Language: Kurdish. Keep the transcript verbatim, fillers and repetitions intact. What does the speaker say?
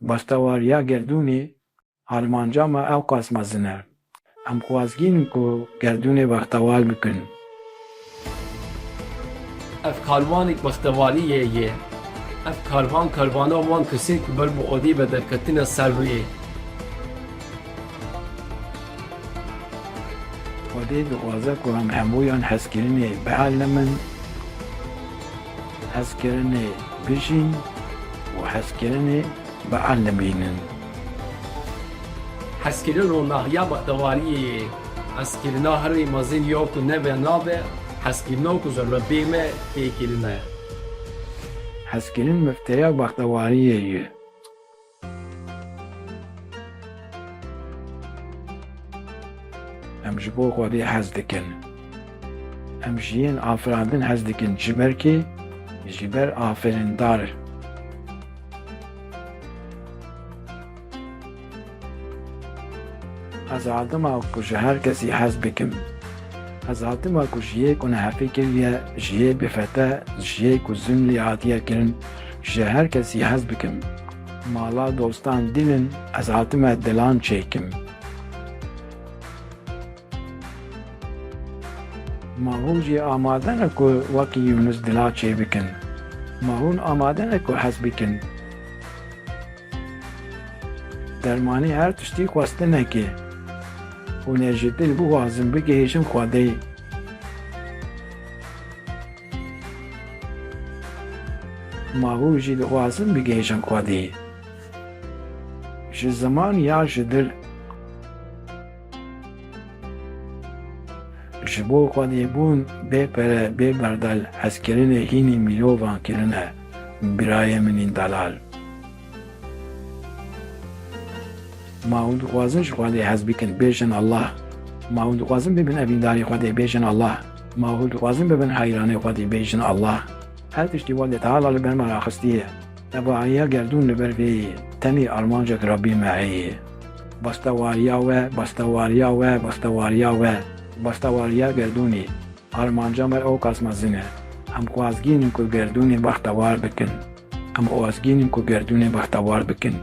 Bextewariya gerdûnê armanca me ew qas mezin e. Em xwazgîn in ku gerdûnê bextewar bikin. Ev karwanek bextewariyê ye. Ev karvan karvana wan kesên ku ber bi Xwedê ve derketine ser rûyê. Xwedê dixwaze ku em hemûyan hezkirinê bielimin, hezkirinê bijîn û hezkirinê bielimînin. Hezkirin ronahiya bextewariyê ye. Hezkirina herî mezin ya ku nebe nabe, hezkirina ku ji Rebbê me tê kirine. Hezkirin mifteya bextewariyê ye. Em ji bo Xwedê hez dikin. Em ji yên afirandin hez dikin, ji ber kê? Ji ber afirindar. Ez hatima ku ji her kesî hez bikim. Ez hatima ku ji yê ku nehefî kiriye, ji yê bifete, ji yê ku zim lê hatiye kirin, ji her kesî hez bikim. Mala dostan dîn in, ez hatime dilan çêkim. Ma hûn jî amade ne ku wekî Yûnis dila çêbikin? Ma hûn amade ne ku hez bikin? Dermanî her tiştî xwestinekê. Hûn ê ji dil bixwazin bigihêjin Xwedê. Ma hûn jî dixwazin bigihêjin Xwedê. Ji ziman ya ji dil. Ji bo Xwedêbûn bê pere, bê berdel, hezkirinê hînî mirovan kirine, birayê min ên delal. Ma hûn dixwazin ji Xwedê hez bikin, bêjin Allah. Ma hûn dixwazin bibin evîndarê Xwedê, bêjin Allah. Ma hûn dixwazin bibin heyranê Xwedê, bêjin Allah. Her tiştî Xwedê Teala li ber me raxistiye. Tevahiya gerdûn li ber vê ye. Tenê armancek Rabbî me heye. Bextewariya we, bextewariya we, bextewariya we. Bextewariya gerdûnê armanca me ew qas mezin e. Em xwazgîn in ku gerdûnê bextewar bikin. Em xwazgîn in ku gerdûnê bextewar bikin.